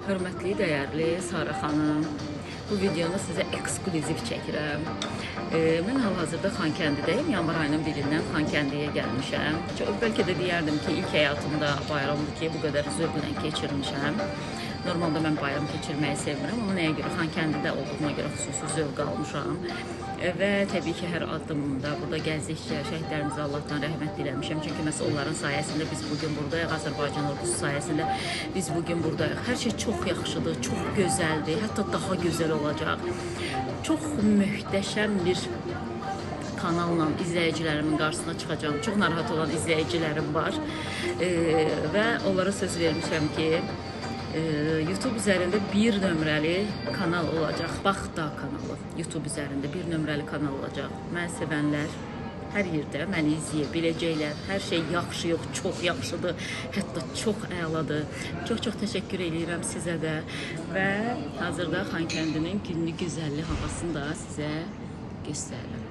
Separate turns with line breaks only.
Hörmətli, dəyərli Sara xanım, bu videonu sizə ekskluziv çəkirəm. Mən hal-hazırda Xankəndidəyim. Yanvar ayının 1-dən Xankəndiyə gəlmişəm. Çox, bəlkə də deyərdim ki, ilk həyatımda bayramdır ki, bu qədər zövqlə keçirmişəm. Normalda mən bayram keçirməyi sevmirəm, amma nəyə görə Xankəndidə olduğuma görə xüsusi zövq almışam. Və təbii ki, hər addımımda burada gəzdikcə şəhidlərimizə Allahdan rəhmət diləmişəm. Çünki məhz onların sayəsində biz bugün buradayıq, Azərbaycan ordusu sayəsində biz bugün buradayıq. Hər şey çox yaxşıdır, çox gözəldir, hətta daha gözəl olacaq. Çox möhtəşəm bir kanalla izləyicilərimin qarşısına çıxacağam. Çox narahat olan izləyicilərim var. Və onlara söz vermişəm ki, YouTube üzərində bir nömrəli kanal olacaq. Baxda kanalı. YouTube üzərində bir nömrəli kanal olacaq. Məni sevənlər hər yerdə məni izləyə biləcəklər. Hər şey yaxşı yox, çox yaxşıdır. Hətta çox əladır. Çox-çox təşəkkür eləyirəm sizə də və hazırda Xankəndinin günlük gözəllik havasını da sizə göstərirəm.